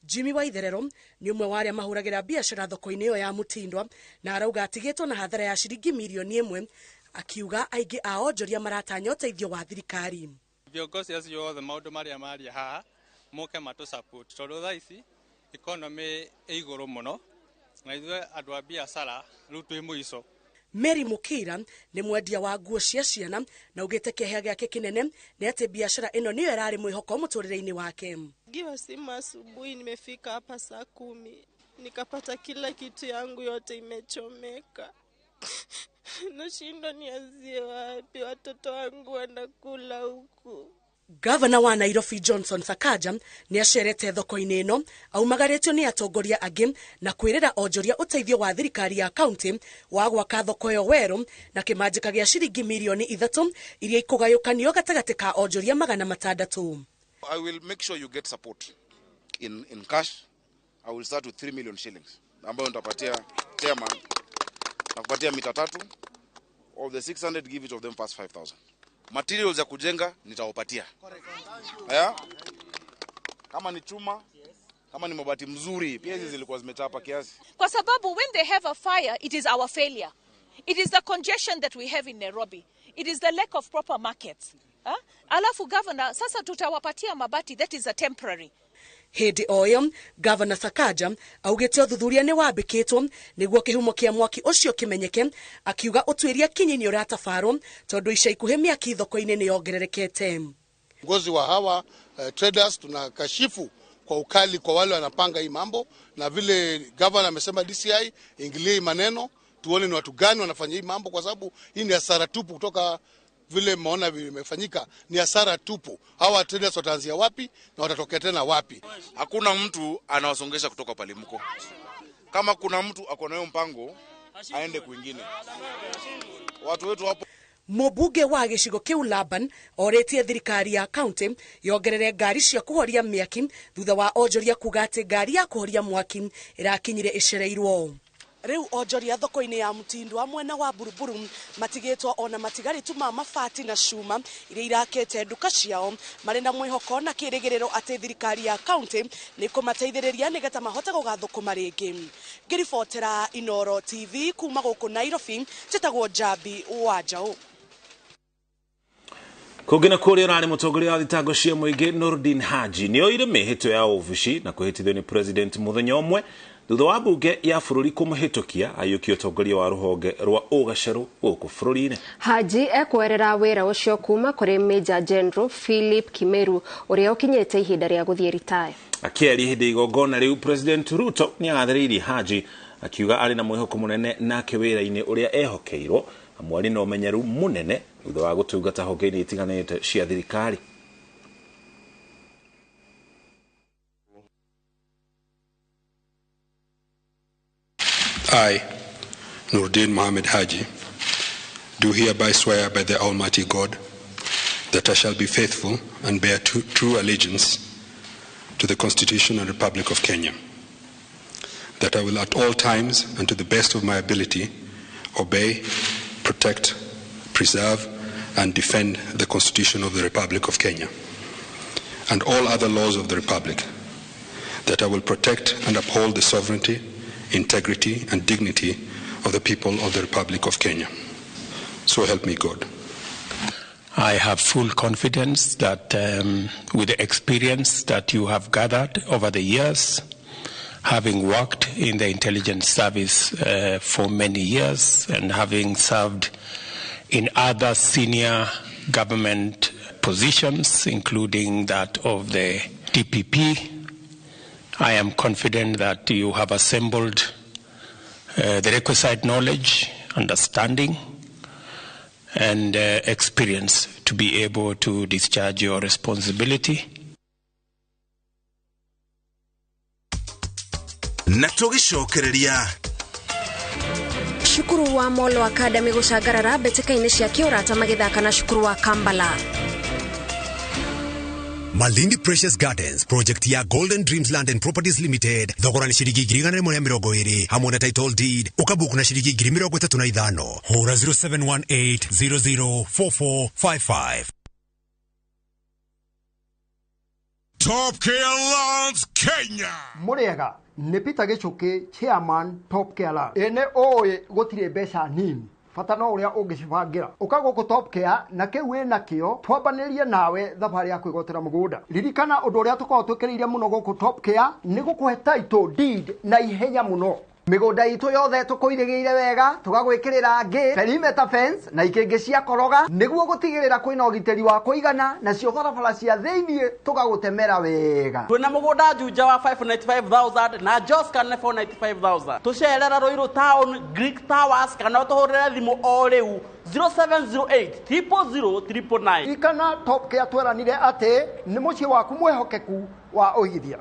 Jimmy Waitherero nĩ ũmwe wa arĩa mahũragĩra biacara thoko-inĩ ĩyo ya Mũtindwa na arauga atigĩtwo na hathara ya ciringi mirioni 1, akiuga aingĩ a onjoria maratanya ũteithio wa thirikari. Viongozi acio othe maũndũ marĩa maria haha moke matũ support tondũ thaa ici economy ĩ igũrũ mũno na ithuĩ andũ a biacara rĩu twĩ mũico. Mary Mukira nĩ mwendia wa nguo cia ciana na augĩte kĩeha gĩake kĩnene nĩ atĩ biacara ĩno nĩyo ĩrarĩ mwĩhoko mũtũrĩre-inĩ wake. Giwa simu asubuhi, nimefika hapa saa 10 nikapata kila kitu yangu yote imechomeka. Nashindwa nianzie wapi, watoto wangu wanakula huku. Gavana wa Nairobi Johnson Sakaja nĩ acerete thoko-inĩ ĩno aumagarĩtio nĩ atongoria angĩ na kwĩrĩra onjoria ũteithio wa thirikari ya kaunti wa gwaka thoko ĩyo werũ na kĩmanjĩka gĩa ciringi mirioni 3 iria ikũgayũkanio gatagatĩ ka onjoria 600. I will make sure you get support in cash. I will start with 3 million shillings ambayo nitapatia chairman na kupatia mita 3 of the 600, give each of them first 5,000. Materials ya kujenga nitawapatia. Haya? Kama ni chuma, kama ni mabati mzuri, pia hizi zilikuwa zimechapa kiasi. Kwa sababu when they have a fire, it is our failure. It is the congestion that we have in Nairobi. It is the lack of proper markets. Alafu governor, sasa tutawapatia mabati, that is a temporary. Hĩndĩ o ĩyo, Governor Sakaja augĩte ũthuthuria nĩ wambĩkĩtwo nĩguo kĩhumo kĩa mwaki ũcio kĩmenyeke, akiuga ũtuĩria kinyi nĩ ũratabarwo tondũ ica ikuhĩ mĩaki thoko-inĩ nĩ yongererekete. Viongozi wa hawa traders tunakashifu kwa ukali kwa wale wanapanga hii mambo, na vile governor amesema DCI ingilie maneno, tuone ni watu gani wanafanya hii mambo, kwa sababu hii ni hasara tupu. Kutoka vile mmeona vimefanyika ni hasara tupu. Hawa traders wataanzia wapi na watatokea tena wapi? Hakuna mtu anawasongesha kutoka pale mko. Kama kuna mtu ako nayo mpango aende kwingine. Watu wetu hapo. Mũmbunge wa gĩcigo kĩu Laban orĩtie thirikari ya kaunti yongerere ngari cia kũhoria mĩaki thutha wa onjoria kuga atĩ ngari ya kũhoria mwaki ĩrakinyire ĩcereirwo. Rĩu onjoria thoko-inĩ ya Mũtindwa mwena wa Buruburu matigĩtwo ona matigari tu ma mabati na cuma iria irakĩte nduka ciao, marĩ na mwĩhoko na kĩrĩgĩrĩro atĩ thirikari ya kaunti nĩ kũmateithĩrĩria nĩgetha mahote gũgathũkũma rĩngĩ. Ngĩribotera Inooro TV kuma gũkũ Nairobi, njĩtagwo Njambi wa Njaũ. Kũngĩ na kũrĩa ũrarĩ mũtongoria wa thitango cia mũingĩ Nurdin Haji nĩ oire mĩhĩto ya obici na kwĩhĩtithio nĩ president mũthenya ũmwe thutha wa bunge ya bũrũri kũmũhĩtũkia aiyũkie ũtongoria wa rũhonge rwa ũgacerũ gũkũ bũrũri-inĩ. Haji ekwerera wĩra ũcio kuma kũrĩ Major General Philip Kimeru ũrĩa ũkinyĩte ihinda rĩa gũthiĩ ritaya. Akĩaria hĩndĩ igongona rĩu, President Ruto nĩ agathĩrĩirie Haji akiuga arĩ na mwĩhoko mũnene nake wĩra-inĩ ũrĩa ehokeirwo, amu arĩ na ũmenyeru mũnene thutha wa gũtungata honge-inĩ itiganĩte cia thirikari. I, Nurdin Mohammed Haji, do hereby swear by the Almighty God that I shall be faithful and bear true allegiance to the Constitution and Republic of Kenya, that I will at all times and to the best of my ability obey, protect, preserve, and defend the Constitution of the Republic of Kenya and all other laws of the Republic, that I will protect and uphold the sovereignty, integrity, and dignity of the people of the Republic of Kenya. So help me God. I have full confidence that with the experience that you have gathered over the years, having worked in the intelligence service for many years and having served in other senior government positions, including that of the DPP, I am confident that you have assembled the requisite knowledge, understanding, and experience to be able to discharge your responsibility. Na tũgĩcokereria Cukuru wa Molo Academy gũcangarara mbĩtĩka-inĩ cia kĩũrata magĩthaka na cukuru wa Kambala. Malindi Precious Gardens project ya Golden Dreams Land and Properties Limited, thogora nĩ ciringi 120,000 hamwe na title deed, ũkabuku na ciringi 35,000. Hũra 0718004455. Top Care Lands Kenya. Mũrĩega, nĩ Peter Gĩchũkĩ, chairman Top Care Lands. Ĩ nĩ ũĩ gũtirĩ mbeca nini, bata no ũrĩa ũngĩcibangĩra. Ũka gũkũ Top Care na kĩu wĩ nakĩo, twambanĩrie nawe thabarĩ ya kwĩgwatĩra mũgũnda. Ririkana ũndũ ũrĩa tũkoragwo twĩkĩrĩire mũno gũkũ Top Care nĩ gũkũhe title deed na ihenya mũno. Mĩgũnda itũ yothe tũkũirĩgĩire wega, tũgagwĩkĩrĩra ngĩ, perimeter fence na ikĩngĩ cia koroga nĩguo gũtigĩrĩra kwĩna ũgitĩri wa kũigana, nacio barabara cia thĩiniĩ tũgagũtemera wega. Twĩna mũgũnda Juja wa 595,000 na Joska nĩ 495,000. Tũcerera Ruiru Town, Greek Towers, kana ũtũhũrĩre thimũ o rĩu 0708 000 999. Ririkana Top Care tweranire atĩ nĩ mũciĩ waku mwĩhokeku wa ũigithia.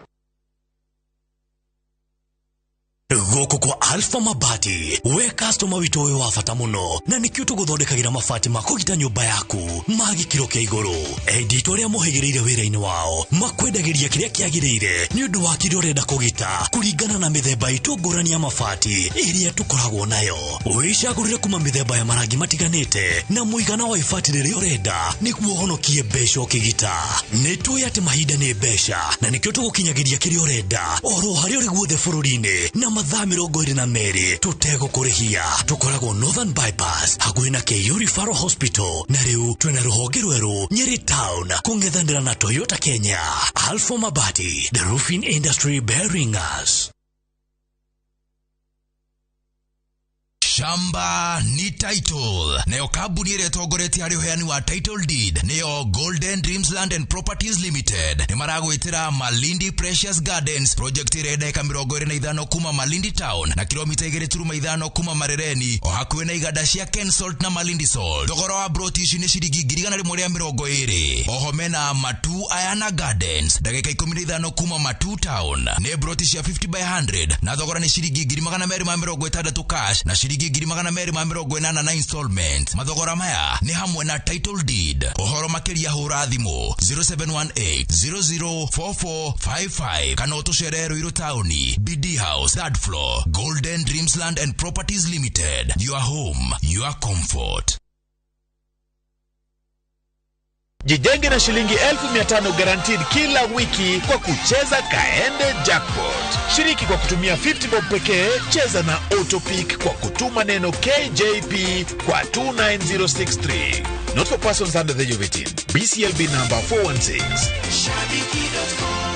Gũkũ kwa Alpha Mabati, we customer witũ wĩ wa bata mũno, na nĩkĩo tũgũthondekagĩra mabati ma kũgita nyũmba yaku ma gĩkĩro kĩa igũrũ. Endi itũ arĩa mohĩgĩrĩire wĩra-inĩ wao makwendagĩria kĩrĩa kĩagĩrĩire nĩ ũndũ wa kĩrĩa ũrenda kũgita kũringana na mĩthemba itũ ngũrani ya mabati ĩrĩa tũkoragwo nayo. Wĩcagũrĩre kuma mĩthemba ya marangi matiganĩte na mũigana wa ibati rĩrĩa ũrenda nĩguo ũhonokie mbeca ũkĩgita. Nĩ tũĩ atĩ mahinda nĩ mbeca, na nĩkĩo tũgũkinyagĩria kĩrĩa ũrenda oro harĩa ũrĩ guothe bũrũri-inĩ na mathaa 22 tũtegũkũrĩhia. Tũkoragwo Northern Bypass hakuhĩ na KU Referral Hospital, na rĩu twĩna rũhonge rwerũ Nyeri Town kũng'ethanĩra na Toyota Kenya. Alpha Mabati, the roofing industry bearing us. Shamba ni title. Nayo kambuni ĩrĩa ĩtongoretie harĩ ũheani wa title deed nĩyo Golden Dreams Land and Properties Limited. Nĩ maragwĩtĩra Malindi Precious Gardens project ĩrĩa ndagĩka 25 kuma Malindi Town na kilomita 2.5 kuma Marereni, o hakuhĩ na iganda cia Kensalt na Malindi Salt. Thogora wa broti ici nĩ ciringi 120,000. Oho mena Matu Ayana Gardens ndagĩka 15 kuma Matu Town, nĩ broti cia 50 by 100 na thogora nĩ ciringi 260,000 cash na ciringi 280 na installment. Mathogora maya nĩ hamwe na title deed. Ũhoro makĩria hũra thimũ 0718 004455 kana ũtũcerere Ruiru Town, BD House, third floor, Golden Dreams Land and Properties Limited. Your home, your comfort. Jijenge na shilingi 1500 guaranteed kila wiki kwa kucheza Kaende Jackpot. Shiriki kwa kutumia 50 bob pekee, cheza na auto pick kwa kutuma neno KJP kwa 29063. Not for persons under the age of 18. BCLB number 416. Shabiki.com.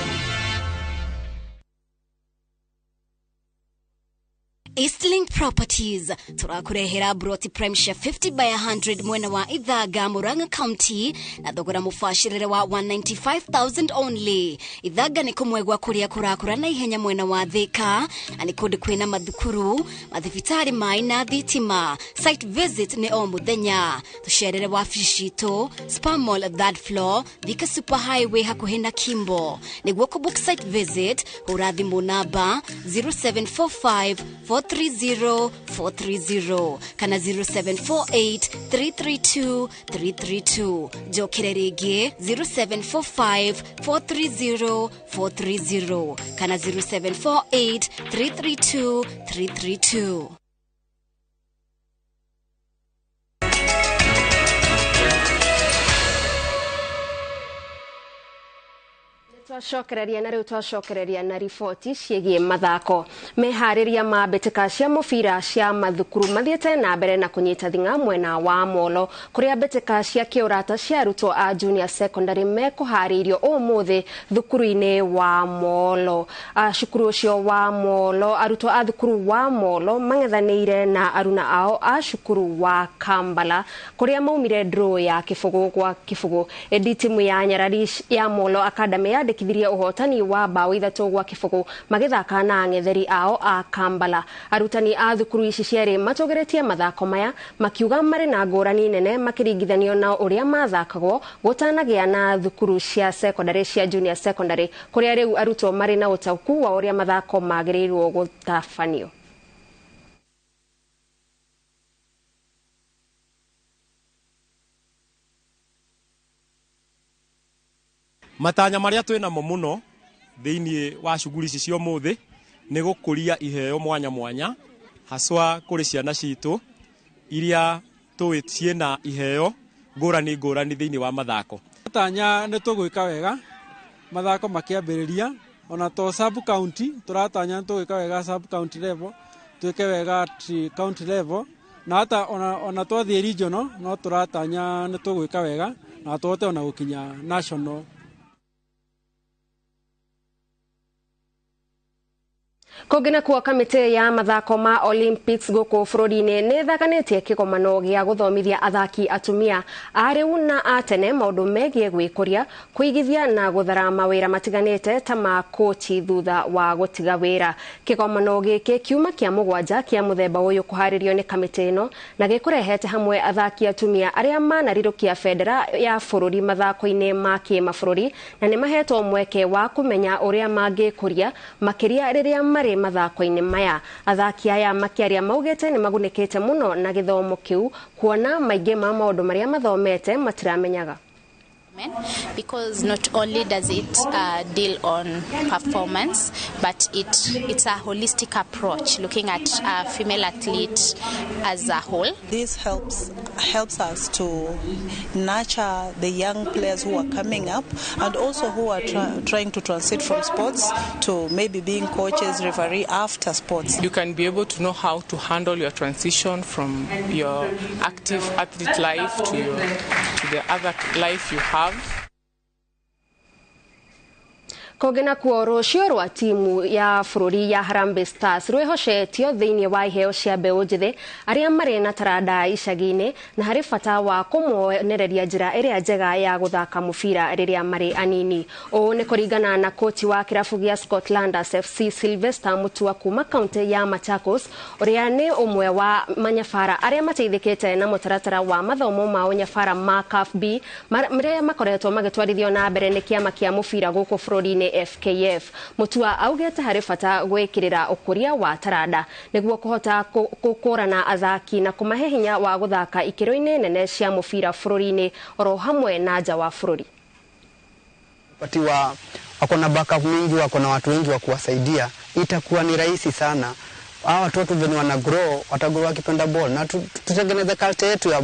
Eastlink Properties turakurehera broti prime share 50 by 100 mwena wa Ithaga, Murang'a County na thogora mubacirire wa 195,000 only. Ithaga ni kumwe gwa kuria kurakura na ihenya mwena wa Thika, na ni kundu kwina mathukuru, mathibitari mai na thitima. Site visit ni o muthenya. Tucerere wabici citu Spa Mall third floor, Thika Super Highway hakuhi na Kimbo. Niguo kubook site visit hura thimu namba 0745 430 430 kana 0748 332 332. Njokere rĩngĩ 0745 430 430 kana 0748 332 332. Twacokereria na rĩu twacokereria na riboti ciĩgiĩ mathako. Meharĩria ma mbĩtĩka cia mũbira cia mathukuru mathiĩte na mbere na kũnyita thing'a mwena wa Molo, kũrĩa mbĩtĩka cia kĩũrata cia arutwo a junior secondary mekũharĩirio ũmũthĩ thukuru-inĩ wa Molo. Cukuru ũcio wa Molo, arutwo a thukuru wa Molo mang'ethanĩire na aruna ao a cukuru wa Kambala, kũrĩa maumire draw ya 0-0. Ĩndĩ timu ya Nyarari ya Molo Academy yandĩkithirie ũhotani wa mbaũ 3-0 magĩthaka na ang'etheri ao a Kambala. Arutani a thukuru ici cierĩ matũgĩrĩtie mathako maya makiuga marĩ na ngũrani nene makĩringithanio na ũrĩa mathakagwo gũtanagĩa na thukuru cia secondary cia junior secondary, kũrĩa rĩu arutwo marĩ na ũtaũku wa ũrĩa mathako magĩrĩirwo gũtabanio. Matanya maria twinamo muno thiini wa shughuli ici cia umuthi ni gukuria iheo mwanya mwanya haswa kuri ciana citu iria tui ciina iheo ngurani ngurani thiini wa mathako. Tanya ni tugwika wega mathako makiambiriria ona to sub county turatanya ni tugwika wega sub county level, twike wega county level, na hata ona twathie regional no turatanya ni tugwika wega na tuhote ona gukinya national. Kũngĩ nakuo kamĩtĩ ya mathako ma Olympics gũkũ bũrũri-inĩ nĩ ĩthaganĩtie kĩgomano gĩa gũthomithia athaki atumia a rĩu na a tene maũndũ megiĩ gwĩkũria, kũigithia na gũthara mawĩra matiganĩte ta ma kũci thutha wa gũtiga wĩra. Kĩgomano gĩkĩ kiuma kĩa 7 kĩa mũthemba ũyũ kũharĩrio nĩ kamĩtĩ ĩno na gĩkũrehete hamwe athaki atumia arĩa manarirũkia bendera ya bũrũri mathako-inĩ ma kĩmabũrũri na nĩ mahetwo mweke wa kũmenya ũrĩa mangĩkũria makĩria rĩrĩa marĩ mathako-inĩ maya. Athaki aya makĩaria maugĩte nĩ magunĩkĩte mũno na gĩthomo kĩu kuona maingĩ ma maũndũ marĩa mathomete matiramenyaga. Because not only does it deal on performance, but it's a holistic approach looking at a female athlete as a whole. This helps us to nurture the young players who are coming up and also who are trying to transit from sports to maybe being coaches, referee after sports. You can be able to know how to handle your transition from your active athlete life to the other life you have. Kũngĩ nakuo rũciũ rwa timu ya bũrũri ya Harambee Stars rwĩhocetio thĩinĩ wa iheo cia mbeũ njĩthĩ arĩa marĩ na taranda icagi-inĩ na harĩ bata wa kũmonereria njĩra ĩrĩa njega ya gũthaka mũbira rĩrĩa marĩ anini. Ũũ nĩ kũringana na koti wa kĩrabu gĩa Scotlanders FC Sylvester Mutua kuma kaunti ya Machakos, ũrĩa nĩ ũmwe wa manyabara arĩa mateithĩkĩte na mũtaratara wa mathomo ma ũnyabara ma CAF B marĩa makoretwo magĩtwarithio na mbere nĩ kĩama kĩa mũbira gũkũ bũrũri-inĩ FKF. Mutua augĩte harĩ bata gwĩkĩrĩra ũkũria wa taranda nĩguo kũhota gũkũrana athaki na kũmahe hinya wa gũthaka ikĩro-inĩ nene cia mũbira bũrũri-inĩ oro hamwe na nja wa bũrũri. Patiwa wako na backup mingi, wako na watu wengi wa kuwasaidia, itakuwa ni rahisi sana. Hawa watoto venye wana grow, watagrow wakipenda ball, na tutengeneze culture yetu ya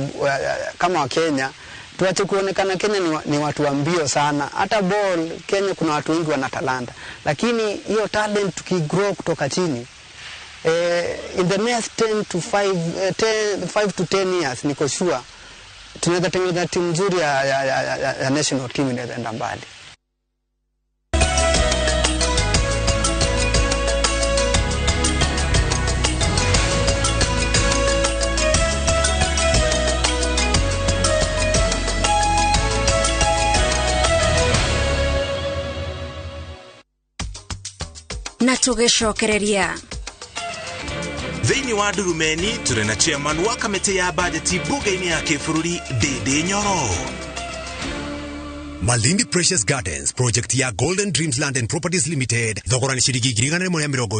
kama wa Kenya. Tuache kuonekana Kenya ni watu wa mbio sana. Hata ball Kenya kuna watu wengi wana talanta, lakini hiyo talent tukigrow kutoka chini, in the next 5 to 10 years niko sure tunaweza tengeneza timu nzuri ya national team inaweza enda mbali. Na tũgĩcokereria Thĩinĩ wa Ndurumeni tũrĩ na chairman wa kamĩtĩ ya bajeti bunge-inĩ ya kĩbũrũri Ndĩndĩ Nyoro. Malindi Precious Gardens project ya Golden Dreams Land and Properties Limited thogora ni ciringi 1,120.